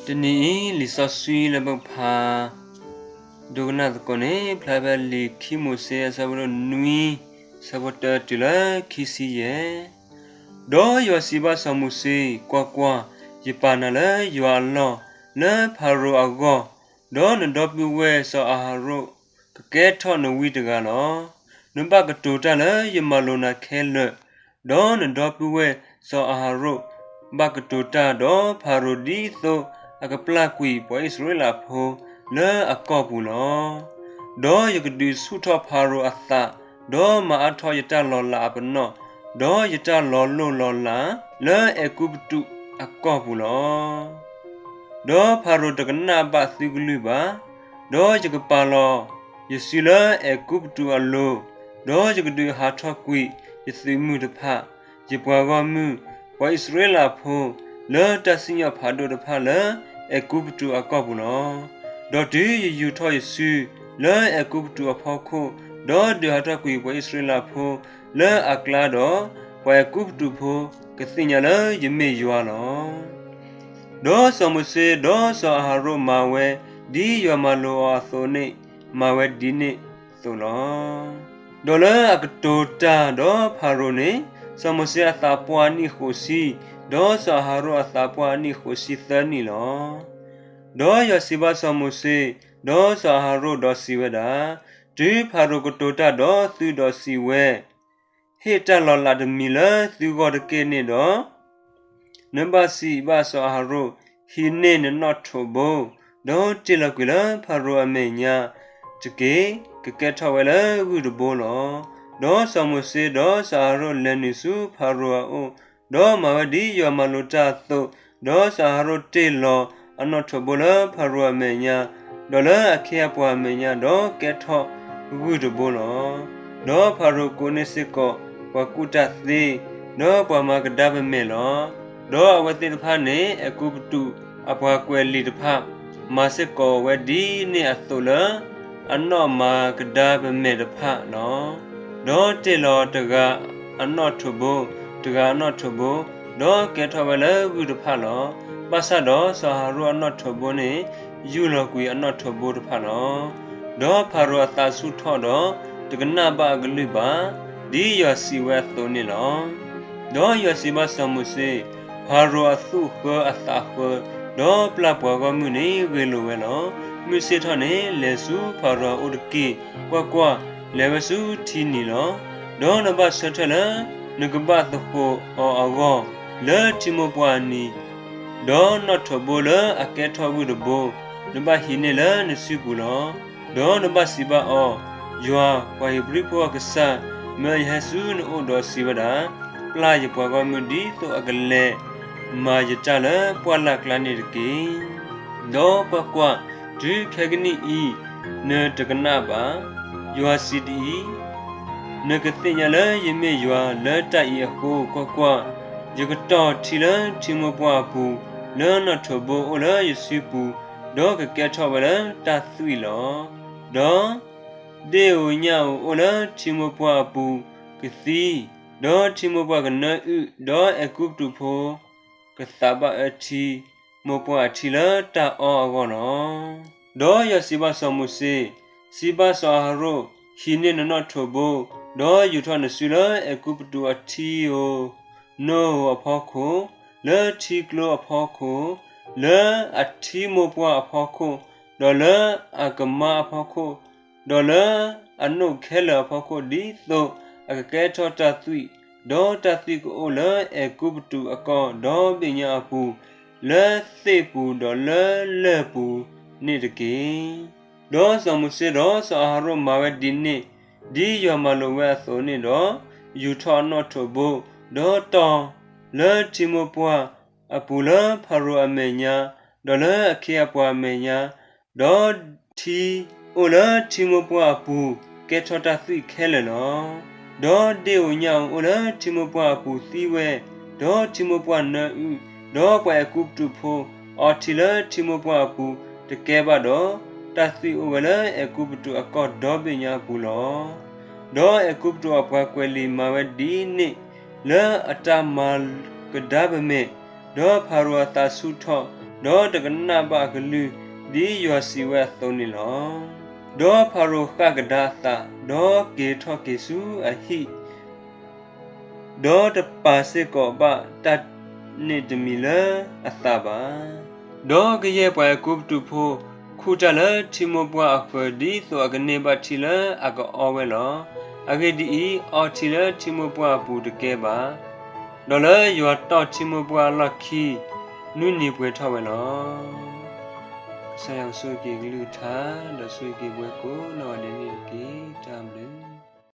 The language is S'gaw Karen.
တနံၤအံၤ လံာ်စီဆှံလၢပကဖး ဒိကနၣ်သကိးန့ၣ် ဖျါဖဲလံာ်ခံမိၤၡ့ အဆၢဒိၣ်နွံ ဆၢဖိတၢတုၤလၢခံဆံယဲၢ်. ဒီးယွၤစံးဘၣ်စီၤမိၤၡ့, ကွၢ်ကွၢ်, ယပာ်နၤလၢယွၤအလီၢ် လၢဖၤရိၤအဂီၢ်, ဒီးနဒီပုၢ်ဝဲၢ်စီၤအၤဟရိၣ် ကကဲထီၣ်နဝံတဂၤလီၤ. နဘၣ်ကတိၤတၢ်လၢယမၤလိာ်နၤခဲလၢာ်, ဒီးနဒီပုၢ်ဝဲၢ်စီၤအၤဟရိၣ် ဘၣ်ကတိၤတၢ်ဒီးဖၤရိၤဒ်သိးအကပျၢ်ကွံာ်ပှၤအံၣ်စရ့လးဖိလၢအကီၢ်ပူၤလီၤ. ဒီးယကဒုးဆူၣ်ထီၣ်ဖၤရိၤအသး, ဒီးမၤအါထီၣ်ယတၢ်လီၤလးအပနီၣ်, ဒီးယတၢ်လီၤလိၢ်လီၤလးလၢအဲၤကူပတူးအကီၢ်ပူၤလီၤ. ဒီးဖၤရိၤတကနၣ်ဘၣ်သုကလုၢ်ဘၣ်. ဒီးယကပာ်လီၤယစုလၢအဲၤကူပတူးအလိၤ, ဒီးယကဒုးဟးထီၣ်ကွံာ်ယသုးမုၢ်တဖၣ်, ယပှၤဂီၢ်မုၢ်, ပှၤအံၣ်စရ့လးဖိ လၢတၢ်စံၣ်ညီၣ်ဖးဒိၣ်တဖၣ်လၢအဲၤကူပတူးအကီၢ်ပူၤလီၤ. ဒီးတုၤယယူာ်ထီၣ်ယစုလၢအဲၤကူပတူးအဖီခိၣ်, ဒီးဒုးဟးထီၣ်ကွံာ်ပှၤအံၣ်စရ့လးဖိလၢအကျါဒီး, ပှၤအဲၤကူပတူးဖိကသ့ၣ်ညါလၢယမ့ၢ်ယွၤလီၤ. ဒီးစီၤမိၤၡ့ဒီးစီၤအၤဟရိၣ်မၤဝဲ ဒ်ယွၤမၤလိာ်အီၤအသိးန့ၣ်, မၤဝဲဒ်န့ၣ်အသိးလီၤ. ဒီးလၢအကတိၤတၢ်ဒီးဖၤရိၤန့ၣ်, စီၤမိၤၡ့အသးပှၢ်နံၣ်ဃိးဆံ, ဒီးစီၤအၤဟရိၣ်အသးပှၢ်နံၣ်ဃိးဆံသၢနံၣ်လီၤ. ဒီးယွၤစံးဘၣ်စီၤမိၤၡ့ဒီးစီၤအၤဟရိၣ်ဒီးစံးဝဲဒၣ်, တုၤဖၤရိၤကတိၤတၢ်ဒီးသုဒီးစံးဝဲ, ဟ့ၣ်တၢ်လီၤလးတမံၤလၢသုဂီၢ်တက့ၢ်န့ၣ်ဒီး, နဘၣ်စံးဘၣ်စီၤအၤဟရိၣ်, ဟံးန့ၢ်နနီၣ်ထိးဘိ, ဒီးတ့ၢ်လီၤကွံာ်လၢဖၤရိၤအမဲာ်ညါတက့ၢ်. ကကဲထီၣ်ဝဲလၢဂုၢ်တဘိလီၤ. ဒီးစီၤမိၤၡ့ဒီးစီၤအၤဟရိၣ်လဲၤနုာ်ဆူဖၤရိၤအအိၣ်, ဒီးမၤဝဲဒ်ယွၤမၤလိာ်တၢ်အသိး, ဒီးစီၤအၤဟရိၣ်တ့ၢ်လီၤအနီၣ်ထိးဘိလၢဖၤရိၤအမဲာ်ညါ, ဒီးလၢအခ့အပှၤအမဲာ်ညါ, ဒီးကဲထီၣ်ဂုၢ်တဘိလီၤ. ဒီးဖၤရိၤကိးန့ၢ်စ့ၢ်ကီးပှၤကူၣ်တၢ်သ့, ဒီးပှၤမၤကဒါပမဲာ်လီၤ. ဒီးအဝဲသ့ၣ်တဖၣ်န့ၣ် အဲၤကူပတူးအပှၤကွဲးလံာ်တဖၣ်, မၤစ့ၢ်ကီးဝဲဒ်န့ၣ်အသိးလၢ အနီၣ်မၤကဒါပမဲာ်တဖၣ်လီၤ. ဒီးတ့ၢ်လီၤတဂၤအနီၣ်ထိးဘိ, တဂၤအနီၣ်ထိးဘိ, ဒီးကဲထီၣ်ဝဲလၢဂုၢ်တဖၣ်လီၤ. ဘၣ်ဆၣ်ဒီးစီၤအၤဟရိၣ်အနီၣ်ထိးဘိန့ၣ် ယူၢ်လီၤကွံာ်အနီၣ်ထိးဘိတဖၣ်လီၤ. ဒီးဖၤရိၤအသးဆူၣ်ထီၣ်ဒီး တကနၣ်ဘၣ်အကလုၢ်ဘၣ်, ဒ်ယွၤစံးဝဲအသိးန့ၣ်လီၤ. ဒီးယွၤစံးဘၣ်စီၤမိၤၡ့, ဖၤရိၤအသူၣ်ဃၢအသးဃၢ, ဒီးပျၢ်ပှၤဂီၢ်မုၢ်န့ၣ်ဂ့ၤလိာ်ဝဲလီၤ. မုၢ်ဆ့ၣ်ထီၣ်န့ၣ် လဲၤဆူဖၤရိၤအအိၣ်တက့ၢ်. ကွၢ်ကွၢ်, လဲၤဝဲဆူထံနံၤလီၤ. ဒီးနဘၣ်ဆၢထၢၣ်လၢနကဘၣ်သဃိးအီၤအဂီၢ် လၢထံမိၢ်ပှၢ်အနံၤ, ဒီးနီၣ်ထိးဘိလၢအကဲထီၣ်ဂုၢ်တဘိ, နဘၣ်ဟံးန့ၢ်လၢနစုပူၤလီၤ. ဒီးနဘၣ်စံးဘၣ်အီၤ, ယွၤပှၤဧ့ၤဘြံၤဖိအကစၢ် မၢယဟဲဆူနအိၣ်ဒီးစံးဝဲဒၣ်, ပျၢ်ယပှၤဂီၢ်မုၢ်ဒ်သိးအကလဲၤမၤယတၢ်လၢပှၢ်လၢ်ကျါန့ၣ်တက့ၢ်. ဒီးကွၢ်ကွၢ်, တုၤခဲကနံၣ်အံၤ နတကနၣ်ဘၣ်, ယွၤစံးဒ်အံၤ, နကသ့ၣ်ညါလၢယမ့ၢ်ယွၤလၢတၢ်အံၤအဃိ, ကွၢ်ကွၢ်, ယကတီၢ်ထံလၢထံမိၢ်ပှၢ်အပူၤ လၢနီၣ်ထိးဘိအိၣ်လၢယစုပူၤ, ဒီးကကဲထီၣ်ဝဲလၢတၢ်သွံၣ်လီၤ. ဒီးဒ့ၣ်ဧိၤညၣ်ဧိၤအိၣ်လၢထံမိၢ်ပှၢ်အပူၤကသံ, ဒီးထံမိၢ်ပှၢ်ကနၢအုၣ်, ဒီးအဲၤကူပတူးဖိကသးဘၣ်အၢထံမိၢ်ပှၢ်အထံလၢတၢ်အီအဂီၢ်လီၤ. ဒီးယွၤစံးဘၣ်စီၤမိၤၡ့, စံးဘၣ်စီၤအၤဟရိၣ်, ဟံးန့ၢ်နနီၣ်ထိးဘိ, ဒီးယူာ်ထီၣ်နစုလၢအဲၤကူပတူးအထံဧိၤ, နိဧိၤအဖီခိၣ်, လၢထံကျိအဖီခိၣ်, လၢအထံမိၢ်ပှၢ်အဖီခိၣ်, ဒီးလၢအကမါအဖီခိၣ်, ဒီးလၢအနိၣ်ခဲလၢာ်အဖီခိၣ်, ဒ်သိးအကကဲထီၣ်တၢ်သွံၣ်, ဒီးတၢ်သွံၣ်ကအိၣ်လၢအဲၤကူပတူးအကီၢ်ဒီဘ့ၣ်ညါအပူၤ, လၢသ့ၣ်ပူၤဒီးလၢလၢၢ်ပူၤန့ၣ်တက့ၢ်. ဒီးစီၤမိၤၡ့ဒီးစီၤအၤဟရိၣ်မၤဝဲဒ်န့ၣ်, ဒ်ယွၤမၤလိာ်ဝဲအသိးန့ၣ်ဒီး, ယူာ်ထီၣ်အနီၣ်ထိးဘိ, ဒီးတီၢ်လၢထံမိၢ်ပှၢ်အပူၤလၢဖၤရိၤအမဲာ်ညါ, ဒီးလၢအခ့အပှၤအမဲာ်ညါ, ဒီးထံအိၣ်လၢထံမိၢ်ပှၢ်အပူၤကဲထီၣ်တၢ်သွံၣ်ခဲလၢာ်လီၤ. ဒီးဒ့ၣ်ဧိၤညၣ်ဧိၤအိၣ်လၢထံမိၢ်ပှၢ်အပူၤသံဝဲ, ဒီးထံမိၢ်ပှၢ်နၢအုၣ်, ဒီးပှၤအဲၤကူပတူးဖိအီထံလၢထံမိၢ်ပှၢ်အပူၤတကဲဘၣ်ဒီး, တၢ်သွံၣ်အိၣ်ဝဲလၢအဲၤကူပတူးအကီၢ်ဒီဘ့ၣ်ညါအပူၤလီၤ. ဒီးအဲၤကူပတူးအပှၤကွဲးလံာ်မၤဝဲဒ်န့ၣ်လၢအတၢ်မၤကဒါပမဲာ်, ဒီးဖၤရိၤအသးဆူၣ်ထီၣ်, ဒီးတကနၣ်ဘၣ်အကလုၢ်, ဒ်ယွၤစံးဝဲအသိးန့ၣ်လီၤ. ဒီးဖၤရိၤဃၣ်ကဒါအသး, ဒီးက့ၤထီၣ်က့ၤဆူအဟံၣ်, ဒီးတပာ်စ့ၢ်ကီးဘၣ်တၢ်န့ၣ်တမံၤလၢအသးဘၣ်. ဒီးကယဲၢ်ပှၤအဲၤကူပတူးဖိ ခူၣ်တၢ်လၢထံမိၢ်ပှၢ်အဃၢၤ ဒ်သိးအကန့ၢ်ဘၣ်ထံလၢအကအီဝဲလီၤ. အဂ့ၢ်ဒ်အံၤ, အီထံလၢထံမိၢ်ပှၢ်အပူၤတကဲဘၣ်, ဒီးလၢယွၤတီၢ်ထံမိၢ်ပှၢ်အလီၢ်ခံ နွံနံၤပှဲၤထီၣ်ဝဲလီၤ. ကစၢ်ယွၤကဆိၣ်ဂ့ၤက့ၤကလုၢ်ကထါ, ဒီးဆိၣ်ဂ့ၤက့ၤပှၤကိးနီၢ်ဂၤဒဲးန့ၣ်တက့ၢ်. တၢ်ဘျုး